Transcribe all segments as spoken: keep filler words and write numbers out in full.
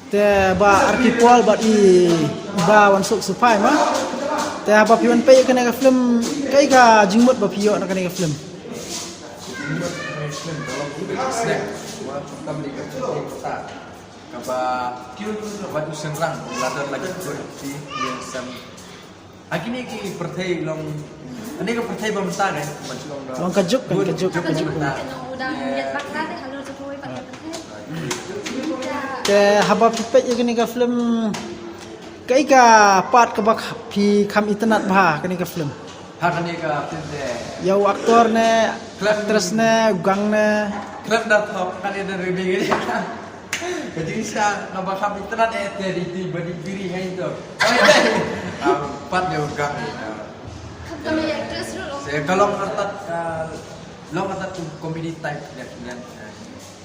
Te Bah Arki Paul bad i Bah Wansuk Suphai ma. Te haba phi wan peit ïa kane ka film, kaei ka jingmut ba phi ïoh na kane ka film? Kaba kaba u shynrang u la don la ki bun ki ïing sem. Ha kine ki pyrthei long, kane ka pyrthei ba mynta ne, ba long da. Long ka juk, ka juk, ka juk. Te haba phi peit ïa kane ka film, kaei ka part kaba phi kham itynnad bha ha kane ka film? Ha kane ka film te, ïa u actor ne, actress ne, u gang ne? Khlem da thok, kane da ri biri. Ka jingshisha kaba kham itynnad eh te ri ti ba ri biri hai to. Pat ne u gang ne. Se ka long artat, long artat comedy type ne.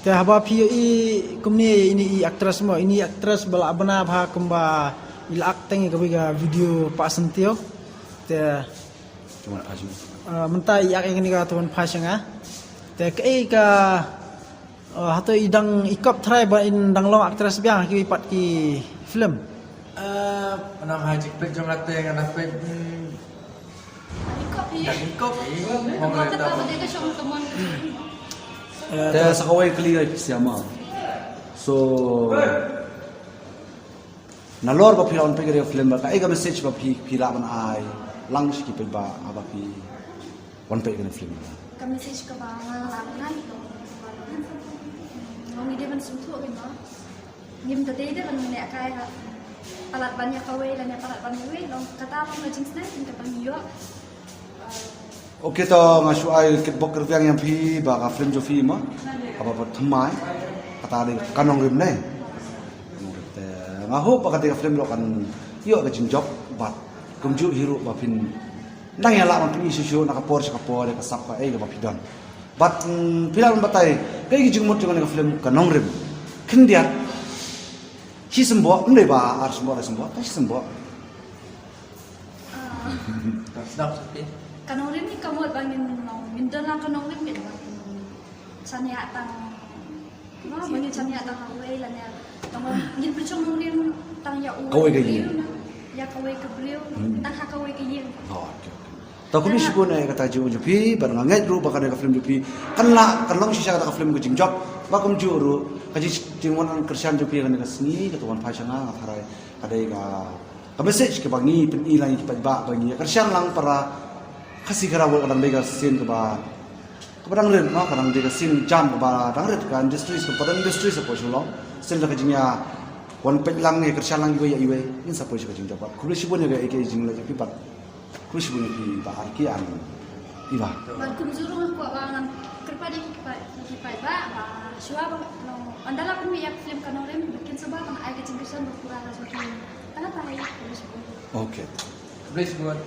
Te haba phi ïohi kumne ïa ine i actress mo, ine i actress ba la bna bha kumba i la act teng ïa kawei ka video Pah Syntiew. Te mynta i act ïa kane ka Tuan Phai Sha Nga. Te kaei ka, hato i dang i kop trai ba in dang long actress biang ha kiwei pat ki film? Mynta ha jingpeit jong nga te nga na peit Te sa kawei kali ka phi siama. So nalor ba phi la wan peit ka film ba kaei ka message ba phi phi lah ban ai lang sha ki paidbah haba phi wan peit ka film? Ka message kaba nga lah ban ai long ngi dei ban sngewthuh, ngim da dei de ban lehkai ha palat ban ïa kawei lane palat ban ïa uwei, long kata long ka jingsneng kaba ngi ïoh. Ok, to nga shu ai kitbok kitrwiang ïa phi ba ka film jong phi ma, kaba ba thymmai, kata dei Ka Nongrim ne. Te nga hope ba kata ka film ruh kan ïoh ka jingjop bad kumjuh hi ruh ba phin nang ïa lah ban pyni shuh shuh na ka por sha ka por ïa ka sap kaei kaba phi don. Bad phi lah ban batai kaei ka jingmut jong kane ka film Ka Nongrim. Khyndiat shi symboh, ym dei ba ar symboh, lai symboh, ta shi symboh. Ka nongrim ni ka mut ba ngin nong, ngin don la ka nongrim, ngin shaniah tang, ba ngin shaniah tang ha uwei lane tang ba ngin pynshong nongrim tang ïa uwei, kawei ka ïing, ïa kawei ka briew, tang ha kawei ka ïing. Oh, okay, okay. Ta khublei shibun ïa kata jingong jong phi, bad nga ngeit ruh ba kane ka film jong phi kan lah, kan long shisha kata ka film ka jingjop, ba kumjuh ruh ka jingwan kyrshan jong phi kane ka sngi ka Tuan Phai Sha Nga, nga tharai ka dei ka ka message kaba ngi pyni lang ïa ki paidbah ba ngi ïa kyrshan lang para Khasi Khara World, ka dang dei ka scene kaba, kaba dang rit ma, ka dang dei ka scene jam kaba dang rit, ka industry, ka important industry sa poi sha long. Still da ka jingïa wan peit lang, ïa kyrshan lang iwei ïa iwei, ngin sa poi sha ka jingjop. Khublei shibun ïa ka, ïa ka jingleh jong phi bad khublei shibun ïa phi Bah Arki and Iba. Bad kumjuh ruh nga kwah ba ngan kyrpad ïa ki paidbah ba shuwa ba long ynda la pynmih ïa ka film Ka Nongrim, kin sa ba ban ai ka jingkyrshan ba pura la jong ki. Tang katta hi, khublei shibun. Okay. Khublei shibun.